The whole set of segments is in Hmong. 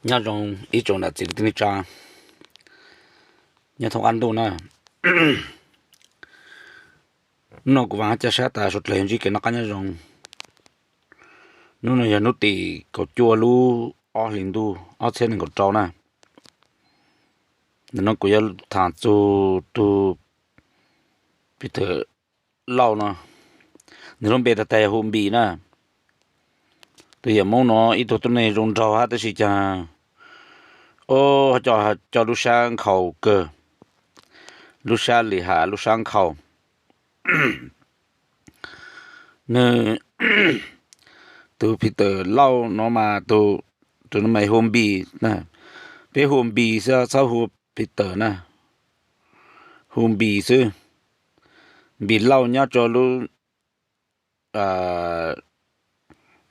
Nyob zoo ib tsoom nam txiv kwv tij neej tsa nyob thoob qab ntuj na. Hnub no kuv vam hab ca sab tas suav dlawg yog ntsib kev noj qab nyob zoo. Hnub no yog hnub tim kaum cuaj lub ob hlis ntuj ob txhiab nees nkaum rau na. Ntawm no kuv yuav tham txug tug Peter Lauj no, nws lub npe tag tag yog Hu Npis na. Tus yawm Moob no ib tug tuab neeg zoo nraug hab tab sis cas, o, coj, coj lub sab nkhaus kawg, lub sab lim ham lub sab nkhaus. Nws, tus Peter Lauj no mas tus, tus no mas Hu Npis na. Peb hu Npis xwb txhob hu Peter na. Hu Npis xwb. Npis Lauj nyob rua lub,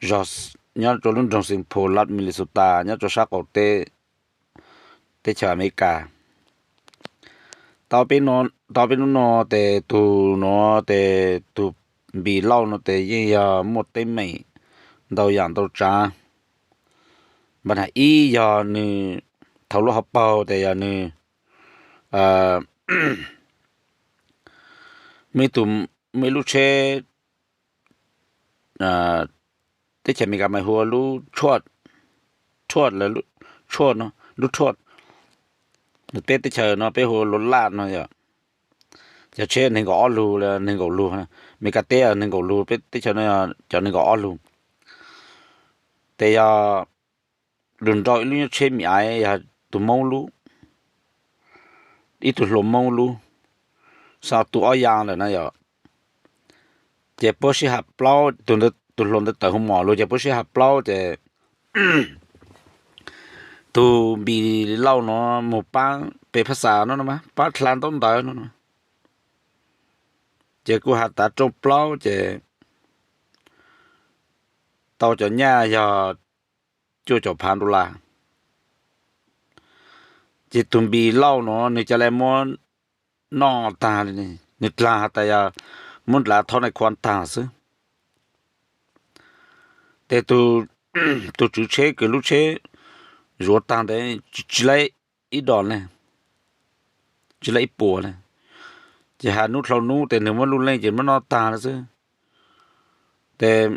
zog, nyob rua lub nroog Saint Paul, lab Minnesota, nyob rua sab qaum teb, teb chaws Amelikas. Tau peb hnub no tes tug nuav tes tug Npis Lauj no tes yeej yog muaj teeb meem ntau yaam ntau tsaav. Npaam hab ib yog nws thaum lub hauv paug tes yog nws muaj ib tug, muaj ib lub tsheb, teb chaws Amelikas mas hu ua lub truck, truck, lub truck, peb teb chaws no peb hu ua lub laj no yom. Cov tsheb neeg nkaum ob lug, neeg nkaum lug, Amelikas teb neeg nkaum lug, peb teb chaws no cov neeg nkaum ob lug. Tes yog lug nrau ib lub nyob tsheb me me yog tug Moob lub, ib tug hluas Moob lub, xav tu ob yaa lawm na yom. Ces puab sib has plaub, tus hluas ntawd tawm hu mom lug ces puab sib has plaub ces tus Npis Lauj no moog paab pes phab xav no, paab dlha ntaub ntawv no. Ces kuj has tas rooj plaub ces tau cov nyaj yog cuaj caum phav dollar. Ces tus Npis Lauj no nws ca le muab noj taag, nws dlaag has tas yog muab nrhav thov nais khuam taag xwb. Tes tus tswv tsheb kws lub tsheb zuav taag ntawd tsi la ib dos le, tsi la ib puas le. Ces has nub dlhau nub tes nws muab luj leej ces muab noj taag le xwb. Tes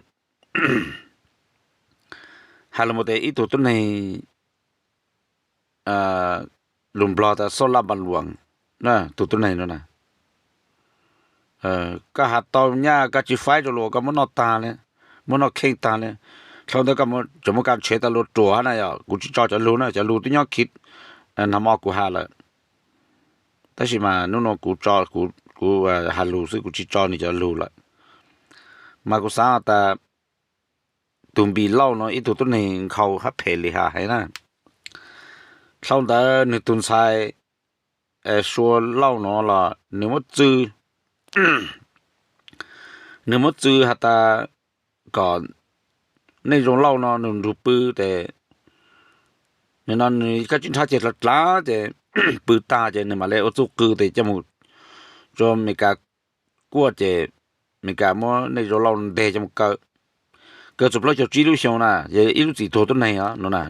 has le mus tes ib tug tuab neeg lug Nplog tas xoj laj npa luam, tus tuab neeg no na, koj has tau nyaj koj tsi faib rua luas koj muab noj taag le, muab noj kheej taag le. Dlhau ntawd koj tseem muab koj tsheb tas luas ruam hab na yom. Kuv tsi tso cov lug na, cov lug twb nyob khi, nag mo kuv has lawm. Tab sis mas nub no kuv tso, kuv has lug xwb kuv tsi tso nws cov lug lawm. Mas kuv xaav tas tus Npis Lauj no ib tug tuab neeg nkhaus hab phem li has heev na. Dlhau ntawd nwg tug ntxhais Sua Lauj no los nws muab txwv, nws muab txwv has tas kom Neej Zoo Lauj no nws nrug pw tes, nws no nws koj tsi nrhav ceg dlav dlav ces pw tag ces nws mam le ua txuj qw tes coj mus rua Amelikas kuaj ces Amelikas muab Neej Zoo Lauj nteg coj mus kaw, kaw txug plaub caug tsib lub xyoo na, yog ib lub txim tuag tuab neeg os no na.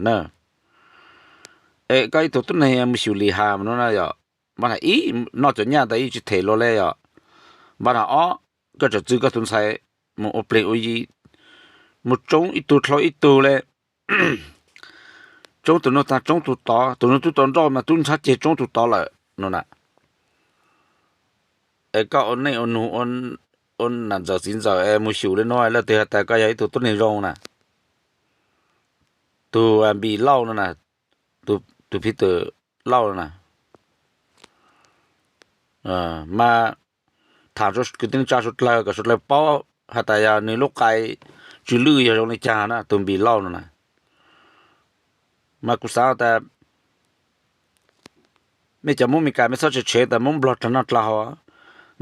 Es koj ib tug tuab neeg mus xyum li has no na yom, npaj na ib noj cov nyaj ntawd ib tsi them luas le yom. Npaj na ob, koj tseem txwv koj tus ntxhais mus ua plig ua yi, mus tsoob ib tug dlhau ib tug le. Tsoob tus nuav taag tsoob tug tod, tus nuav tub tau nrauj mas tub nrhav ceg tsoob tug tod lawm no na. Es koj ua neej ua nug, ua nam ntxawm txiv ntxawm es mus xyum li nuav leej twg has tas koj yog ib tug tuab neeg zoo na. Tus Npis Lauj no na, tus Peter Lauj no na, mas tham rua kwv tij neej tsa suav dlawg kom suav dlawg paub has tas yog nws lub qai tsw lwj yog zoo li cas na, tus Npis Lauj no na. Mas kuv xaav tas mej cov Moob Amelikas mej txhob tshev tshev tas Moob Nplog dlaag noj dlaag haus,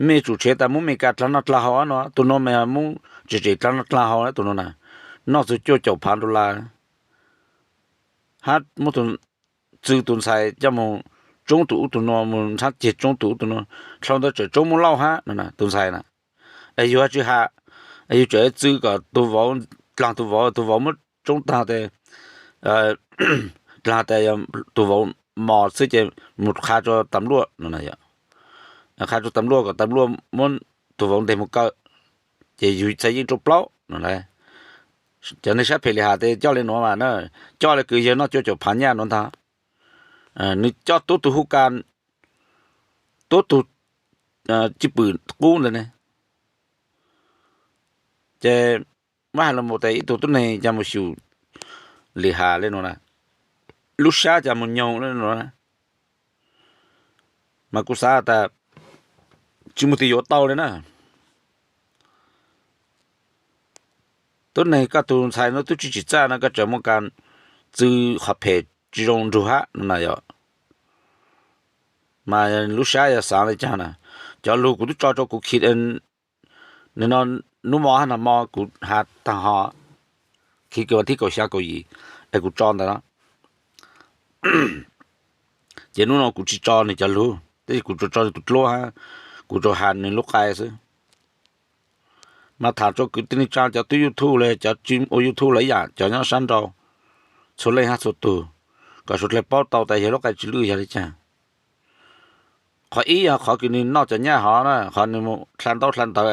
mej tsum tshev tas Moob Amelikas dlaag noj dlaag haus no, tus nuav mas Moob tsem tsem dlaag noj dlaag haus tus nuav na, noj txug cuaj caum phav dollar, hab muab txwv tus ntxhais coj mus tsoob tus ub tus nuav, mus nrhav ceg tsoob tus ub tus nuav, dlhau ntawd tseem tsoob Moob Lauj hab no na, tus ntxhais na. Es yug tsi has, yug tseem txwv kom tus vauv dlaag tus vauv, tus vauv muab tsoob taag tes Los tias yog tus vauv mos xwb ces mus qha rau tas luaj no na yom. Qha rau tas luaj kom tas luaj muab tus vauv ntes mus kaw, ces yus txhais yeej rau plaub no lauj. Cov neeg sab phem li has tias coj li nuav mas na, coj li kws yawg noj cuaj caum phav nyaj nuav ntag. Nws coj tuab tug hub kas, tuab tug cwj pwm qub ntawd ne. Ces muab hais los mus tias ib tug tuab neeg coj mus xyum li has li nuav na, lub sab coj mus nyoog li nuav na, mas kuv xav tas tsis muaj tus yuav tau li na. Tuab neeg koj tus ntxhais no twb tsis tsim txaj no koj tseem muaj kas txwv qhov phem tsis zoo nrug hab no na yom. Mas lub sab yog xaav li cas na, cov lug kuv twb tso rau kuv khi, nim no hnub mo hab nag mo kuv has taag ho, khi kws vas thib kaum xya kaum yim es kuv tso ntawd na. Ces hnub no kuv tsis tso nws cov lug, tab sis kuv tsuas tso nws tus duab hab kuv tsuas has nws lub qai xwb. Mas tham rau kwv tij neej tsaa cov tub YouTube los cov tsis ua YouTube los ib yam, cov nyob sab nraud, txhua leej hab txhua tug, kom suav dlawg paub tau tas yawg lub qai tsis lwj yog li cas. Qhov ib yog qhov kws nws noj cov nyaj hov na, qhov nws mus dlha ntaub dlha ntawv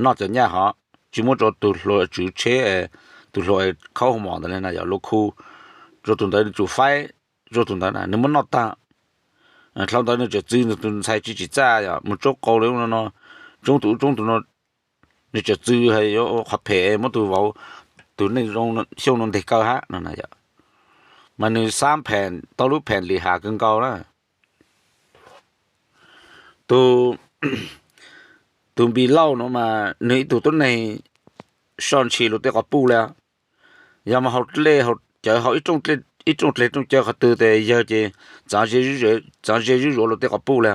noj cov nyaj hov, tsis muab rau tus hluas tswv tsheb, tus hluas khaub hoo mom ntawd li na yom, lub khu, rau tus ntawd nws tsum faib, rau tus ntawd na nws muab noj tag. Dlhau ntawd nws tseem txwv nws tus ntxhais tsis tsim txaj yom, mus tsoob qau li no, tsoob tus ub tsoob tus no, nws tseem txwv has yuav ua qhov phem muab tus vauv, tus neej zoo xyooj no nteg kaw hab no na yom. Mas nws xab phem tau lub phem li has kawg nkaus na. Tus, tus Npis Lauj no mas nws ib tug tuab neeg soj ntshis luag tej quas puj li. Yog mas haus dlej cawv haus ib rooj dlej rooj cawv qhov twg tes yawg ces txaav ze zuj zuav luag tej quas puj li.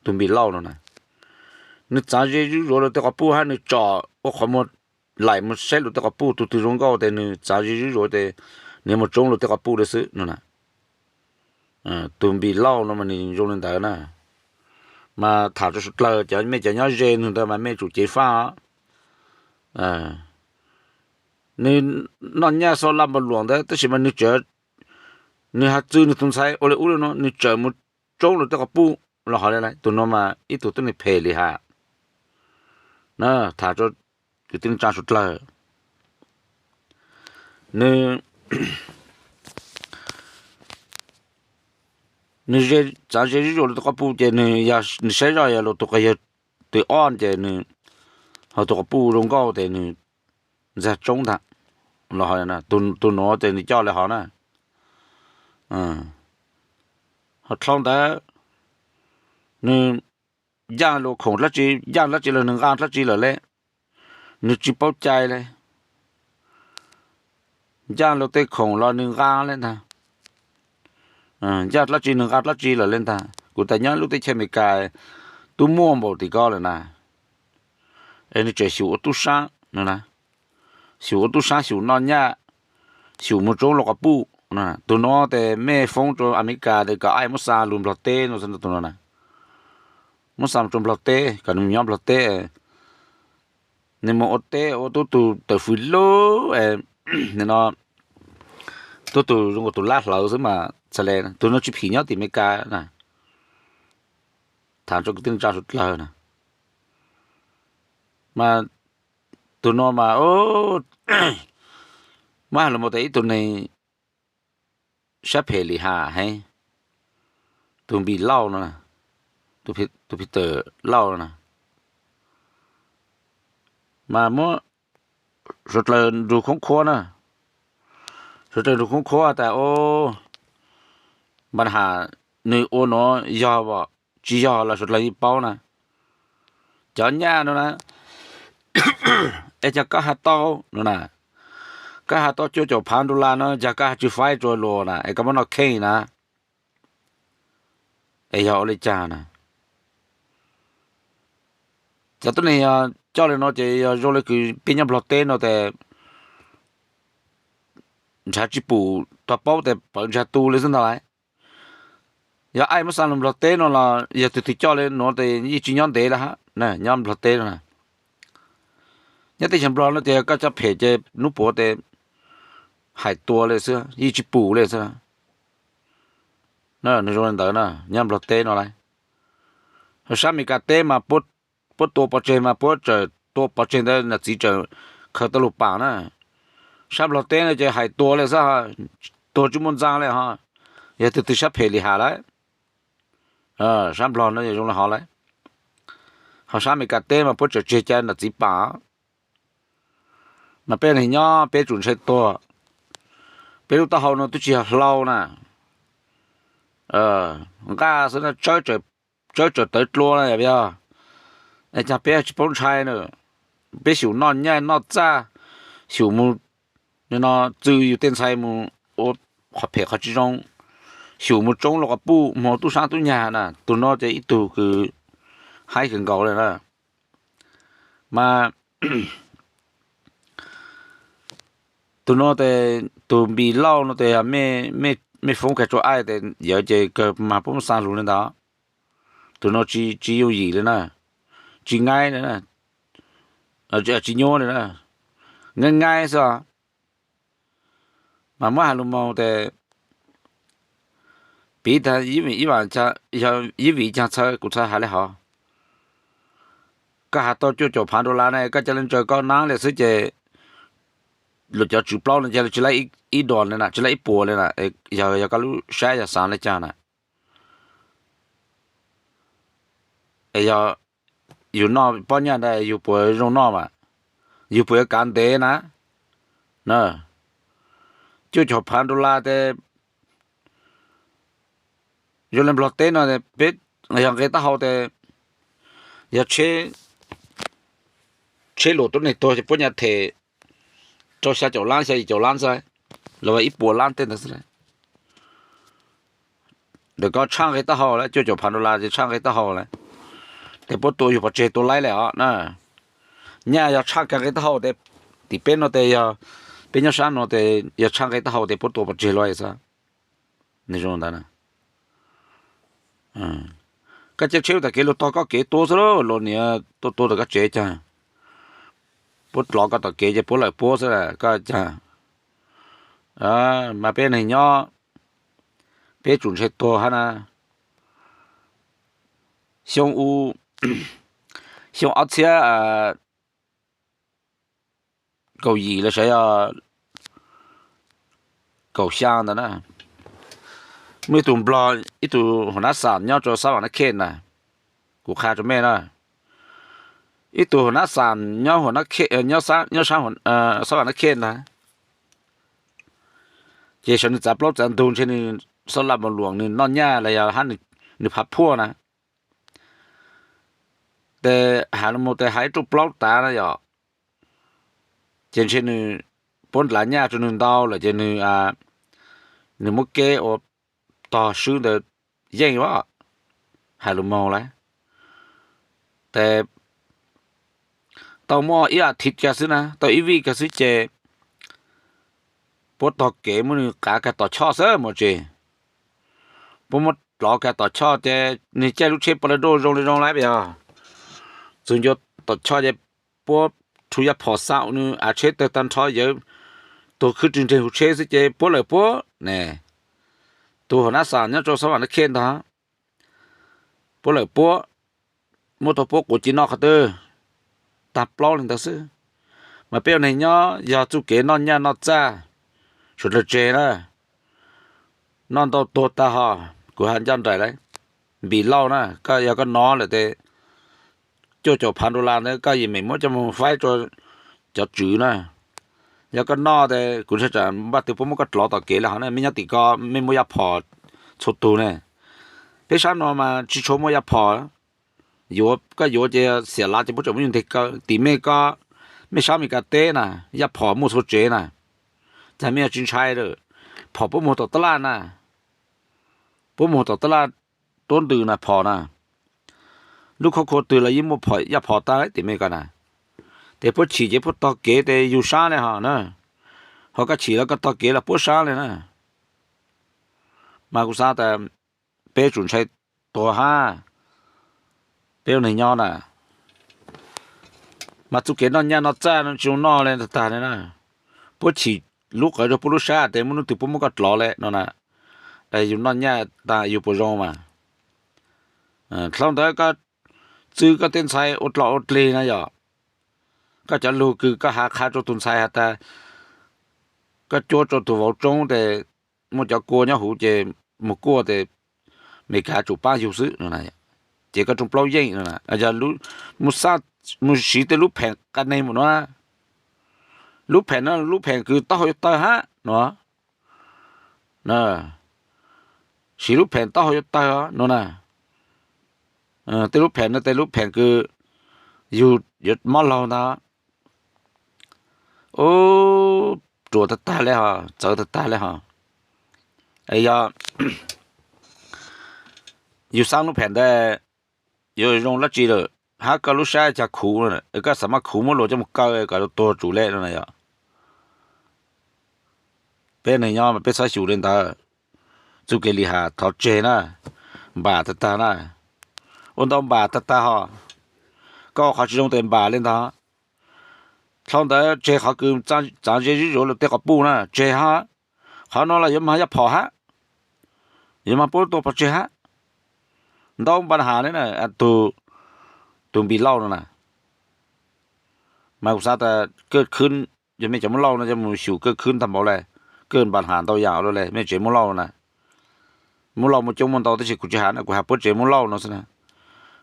Tus Npis Lauj no na, nws txaav ze zuj zuav luag tej quas puj hab nws tsom ua qhov muag laim mus saib luag tej quas puj, tus twg zoo nkauj tes nws txaav ze zuj zuav tes nws mus tsoob luag tej quas puj li xwb no na. Tus Npis Lauj no mas nws zoo li ntawd na. Mas tham rau suav dlawg cov mej cov nyob ze nws ntawd mas mej tsum ceev faj os. Nws noj nyaj xo laj npaum luam ntawd tab sis mas nws tseem, nws has txwv nws tus ntxhais ua li ub li no, nws tseem mus tsoob luag tej quas puj los hov li. Tus no mas ib tug tuab neeg phem li has na. Tham rau kwv tij neej tsaa suav dlawg, nws, nws txaav ze zuj zuav luag tej quas puj ces nws yog nws saib zoj yog luag tus quas yawg twg ob ces nws, ho tus quas puj zoo nkauj tes nws ntxag tsoob ntag los hov. Tus nuav tes nws coj li hov na. Ho dlhau ntawd nws ncaaj luag khoom dlaab tsi, ncaaj dlaab tsi los nws nqaa dlaab tsi lawm le, nws tsis paub cai le. Ncaaj luag tej khoom los nws nqaa le ntag. Ncaaj dlaab tsi nws nqaa dlaab tsi lawm le ntag. Kuv tas nyob lub teb chaws Amelikas tub muaj npaum tim ko lawm na, es nws tseem xyum ua tub saab no na, xyum ua tub saab xyum noj nyaj, xyum mus tsoob luag quas puj. Tus nuav tes mej foob rau Amelikas tes kom aim muab xa lug Nplog teb no, tus nuav na, muab xa rau Nplog teb kom nws mus nyob Nplog teb. Nws mus ua teb ua tub tug tawm fws lug, no, tub tug zoo nkaus tus lab hlawv xwb mas txhaj le. Tus nuav tsis phim nyob tim Amelikas na. Tham rau kwv tij neej tsaa suav dlawg na, mas tus nuav mas muab has lug mus tas ib tug neeg sab phem li has heev, tus Npis Lauj no, tus Peter Lauj no na, mas muab suav dlawg nrug khoob khuab na. Suav dlawg nrug khoob khuab tas, o, npaj has nws ua nuav yog tsis yog los suav dlawg yeej paub na. Cov nyaj no na, es cov koj has tau no na, koj has tau cuaj caum phav dollar no, cov koj has tsis faib rua luag na, es koj muab noj kheej na, es yog ua li cas na? Cov tuab neeg yog coj li no ces yog zoo li kws peb nyob Nplog teb no tes nrhav tsis pum, tau paub tes pawv nrhav tu li xwb ntag lauj. Yog aim muab xa lug Nplog teb no los yog tug twg coj li nuav tes yeej tsis nyob ntev lawm hab, nyob Nplog teb no na. Nyob teb chaws Nplog no ces koj coj phem ces hnub puav tes hais tua li xwb, yeej tsis pum li xwb. Nws zoo li ntawd na, nyob Nplog teb no lauj. Ho sab Amelikas teb mas puab tua pov tseg mas puab txawm tua pov tseg ntawd niam txiv txawm khaws tau lug paam na. Sab Nplog teb no ces hais tua li xwb, tuag tsis muaj ntxaa li ho. Yog twg twg sab phem li has lawm. Sab Nplog no zoo li hov lawm. Ho sab Amelikas teb mas puab txawm tseg cai niam txiv paam. Mas peb neeg nyob peb tsum ntshai tuag. Peb lub taub hau no twb tsis yog hlau na, nqaj xwb na, tsawb tsawm tawv dlua na yog. Es cas peb tsis paub ntshai na, peb xyum noj nyaij noj txaj, xyum mus no txw yus tej ntxhais mus ua qhov phem qhov tsis zoo, xyum mus tsoob luag quas puj mus tub saab tub nyag na, tug no ces ib tug kws haib kawg nkaus li na. Mas tug no tes, tug Npis Lauj no tes yog mej foob kag tsua aij tes yawm ces kawg mas puab muab xaa lug li ntawd. Tug no tsis yooj yim li na, tsis ngaib li na, tsis nyuaj li na, ngaib ngaib xwb os. Mas muab has lug moog tes, piv tag ib vim ib caag txhawv kuv txhad has li hov. Koj has tau cuaj caum phav dollar ne, koj ca le ntsaws koj naab li xwb ces luag cov tswv plaub no ca le tsi laib ib duas li na, tsi laib ib puas li na, yog yog koj lub sab yog xaav li caag na. Es yog yug noj pob nyaj ntawd yug puas zoo noj mas, yug puas yuav kav ntev na. Cuaj caum phav dollar tes, zoo le Nplog teb no peb yog nqe taub hau tes, yog tsheb luam tuab neeg tuag ces puab nyaj them rau xya caum lab xya yim caum lab xwb, los ib puas lab tej ntawd xwb. Ntawm koj tshaj nqe taub hau lawm, cuaj caum phav dollar ces tshaj nqe taub hau lawm. Tes puab tua yug pov tseg tua laib li os na. Nyaj yog tshaj kag nqe taub hau tes, tim peb no tes yog peb nyob sab no tes yog tshaj nqe taub hau tes puab tua pov tseg luaj xwb. Nws zoo ntawd na. Koj caij tsheb lug tom kev lug tog koj kev tua xwb lauj, luag niam tua tua tom koj tsev caag. Puab dlov koj tom kev ces puab lawm puab xwb koj caag. Mas peb neeg nyob peb tsum ntshai tuag hab na. Xyoo u, xyoo ob txhiab kaum yim los sav yog kaum xyaa ntawd na, muaj ib tug Nplog, ib tug hua nab xam nyob rau Xab Vam Nab Khej na, kuv qha rau mej na, ib tug hua nab xam nyob, nyob Xab Vam Nab Khej na, ces sawv nws txav plaub txav ntug ntshe nws xab laj mus luam nws noj nyaj los yog hab nws phav phuaj na. Tes has lug mus tes has ib rooj plaub tav na yom, ces ntshe nws puab ndlav nyaj rau nws ntau lawm ces nws, nws muab keb ua tog swb ntawd yeej os. Has lug moog lawm tes tau muaj ib as thiv kag xwb na, tau ib vij kag xwb ces puab tog kev muab nws qav kag tom choj xwb mus tsev. Puab muab dlov kag tom choj ces nws caij lub tsheb Palace zoo li zoo lawm yog, txug ncua tom choj ces puab rhu yaj phom xa nws av tsheb tawg tag nrho yawv tuag khwb rig nreeg huv tsheb xwb ces puab lawm puab ne. Tus hua nab xam nyob rau Xab Vam Nab Khej ntag, puab lawm puab, muab tau puab quav ci noj qhov twg, tag plaub li ntawd xwb. Mas peb ua neeg nyob yog txuj kev noj nyaj noj txaj suav dlawg tseg na, noj ntau tuag tag ho, kuv has ncaj nraim lawm. Npis Lauj na, koj yog koj nov lawm tes cuaj caum phav dollar ntawd koj yeej meem muab coj mus faib rau cov tswv na. Yog koj noj tes kuv ntshai tsam npaj twg puab muab koj dlov tom kev lawm hov na, mej nyob tim ko mej muaj yaj phom txhua tug ne. Peb sab no mas tsis tshua muaj yaj phom, yuav koj yuav ces xiam lav ces puab tseem muab yug nteg kaw. Tim mej ko, mej sab Amelikas teb na, yaj phom muaj txhua tsev na, cas mej yuav tsis ntshai lawm. Phom puab muag tom tab laj na, puab muag tom tab laj tuab ntws na phom na. Lub khaub khua twg los yeej muaj phom, yaj phom tag tim mej ko na. Tes puab chim ces puab tog kev tes yug sab li hov na, ho koj chim los koj tog kev los puab sab li na. Mas kuv xav tas peb tsum ntshai tuag hab, peb ua neeg nyob na. Mas txuj kev noj nyaj noj txaj no tsis zoo noj li tag tag li na. Puab chim lub qawv rau puab lub sab tes muaj hnub twg puab muab koj dlov li no na. Yus noj nyaj tas yus puas zoo mas. Dlhau ntawd koj txwb koj tej ntxhais ua dlom ua dlig na yom. Koj cov lug kws koj has qha rua tug ntxhais has tas koj cuab rua tug vauv tsoob tes muaj cov kua nyob huv ces moog kuaj tes Amelikas tsum paab yug xwb no na. Ces koj rooj plaub yeej no na, yog mus siv tej lub pheem qas neeg mus no na. Lub pheem no lub pheem kws taub hau yuav tawg hab no. Siv lub pheem taub hau yuav tawg no na. Tej lub pheem no tej lub pheem kws yug yuav mob laug ntag. Ub, ruam tag tag le hos, txawv tag tag le hos. Yog yug xaab lub pheem ntawd yuav zoo dlaab tsi lawm, hab koj lub sab cas khuv, koj xav mas khuv muab luas coj mus kaw kom tuag tsum le no na yom. Peb neeg nyob mas peb txhob xyum li ntawd. Txuj kev li has thov tseg na, npam tag tag na. Ua ntau npam tag tag hos. Koj ua qhov tsis zoo tes npam li ntag. Dlhau ntawd tseg qhov kws txaav ze zuj zus lawm tej quas puj na tseg hab. Qhov no los yuav mag yaj phom hab, yuav mag puab tua pov tseg hab. Ntau npa has le na, tug Npis Lauj no na. Mas kuv xav tas kawg khwb, yog mej cov Moob Lauj no cov mus xyum kawg khwb ntag npaum le, kawg npa has ntau yaam le mej tsev Moob Lauj no na. Moob Lauj muaj coob muaj ntau tab sis kuv tsis has na, kuv has puab tsev Moob Lauj no xwb na.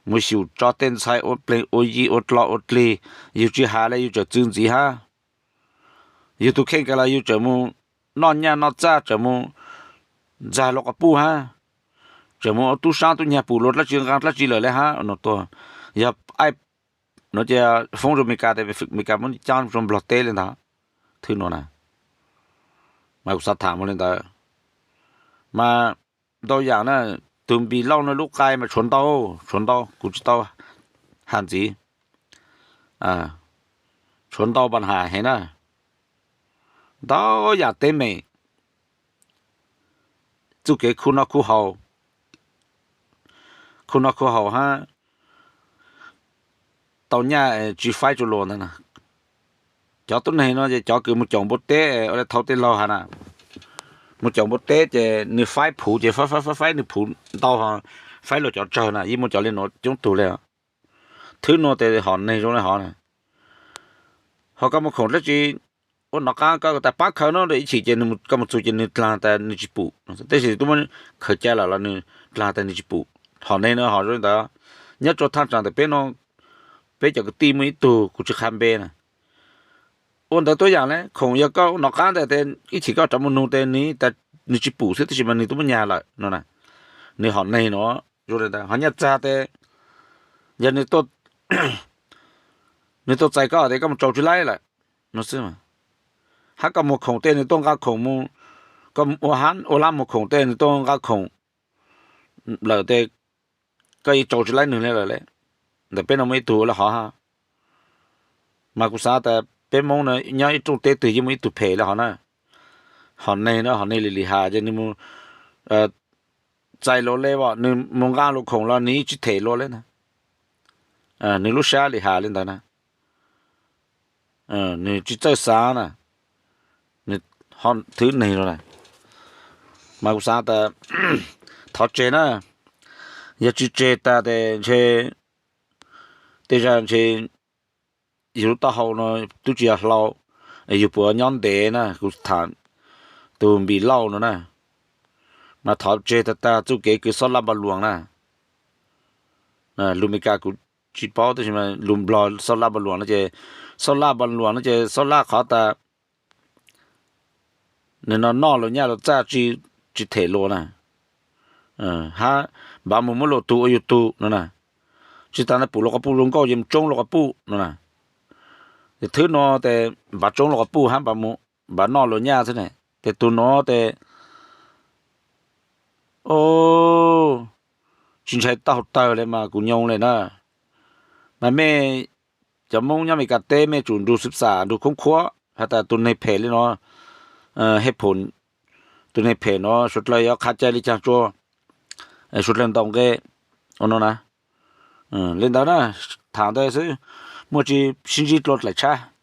Mus xyum tso tej ntxhais ua pleeg ua yi ua dlom ua dlig, yug tsis has le yug tseem txwv ntxiv hab. Yug tug kheej kawg los yug tseem mus noj nyaj noj txaj, tseem mus ntxag luas quas puj hab, tseem mus ua tub saab tub nyag pum luas dlaab tsi nqaa dlaab tsi lawm le hab no tuag. Yog aim no ces foob rua Amelikas tes Amelikas muab caab rua Nplog teb le ntag. Thwb nuav na, mas kuv xav tham mus le ntawd. Mas ntau yaam na, tug Npis Lauj no lub qai mas tshuav ntau, tshuav ntau kuv tsis tau has ntxiv. Tshuav ntau npa has heev na. Ntau yaam teeb meem, txuj kev khuj noj khuj haus, khuj noj khuj haus hab tau nyaj tsis faib rua luas ntag na. Cov tuab neeg no ces cov kws mus caum npua teb, ua le thaud tej laug has na, mus caum npua teb ces nws faib phuv ces faib faib faib faib nws phuv ntau, faib luas cov tsawg na, yeej muaj cov le nuav coob tug le. Thwb nuav tes hom neeg zoo le hov na. Ho koj muaj khoom dlaab tsi ua nov qaab koj tas paab khaws no ib chim ces koj mus txug ces nws dlaag tas nws tsis pum, tab sis tub muab khaws ca lawm los nws dlaag tas nws tsis pum. Hom neeg no hom zoo le ntawd, nyob rua thaaj tsaam ntawm peb no, peb cov kwv tij muaj ib tug kuv tsis qha npe na. Ua ntawd tuab yaam le, khoom yog koj ua nov qaab ntawd tes ib chim koj rov mus nug tes nws tas nws tsis pum xwb tab sis mas nws tub muab nyag lawm no na. Nws hom neeg no zoo le ntawd, ho nyaj txag tes yog nws tuaj txais koj tes koj mus tsaus tsis laib lawm no xwb. Hab koj muag khoom tes nws tuaj nqa khoom mus, koj ua hab ua lab muag khoom tes nws tuaj nqa khoom lawm tes koj yeej tsaus tsis laib nws le lawm le. Ntawm peb no muaj ib tug ua le hov hab. Mas kuv xav tas peb Moob no nyob ib rooj teb twg yeej muaj ib tug phem le hov na. Hom neeg no hom neeg li li has ces nws mus txais luas le, nws mus nqa luas khoom los nws yeej tsis them luas le na. Nws lub sab li has le ntawd na. Nws tsis txawj xav na, nws ho thwb neeg lawm na. Mas kuv xav tas thov tseg na, yog tsis tseg tas tes ntshe tej zag ntshe yug lub taub hau no twb tsis yog hlau, yug puas nyob ntev na. Kuv tham tus Npis Lauj no na, mas thov tseg tag tag txuj kev kws xob laj npa luas na. Lus Amelikas kuv tsis paub tab sis lus Nplog xob laj npa luas no ces, xob laj npa luas no ces xob laj qhov tas nws no noj luas nyaj luas txaj tsis them luas na, hab npav mus muab luas tug ua yug tug no na. Tsis tas nws pum luas quas puj zoo nkauj ces mus tsoob luas quas puj no na. Ces thwb nuav tes npav tsoob luas quas puj hab npav noj luas nyaj xwb ne. Ces tug nuav tes tsis ntshai taub hau tawg le mas kuv nyoo le na. Mas mej cov Moob nyob Amelikas teb mej tsum nrug xwb xam nrug khoob khuab has tas tus neeg phem le no, hej phoom, tus neeg phem no suav dlawg yuav qha cai li caag tsua, suav dlawg ntaus nqe ua no na. Le ntawd na, tham ntawd xwb, muaj tsi sib ntsib dlua dlaim tshab.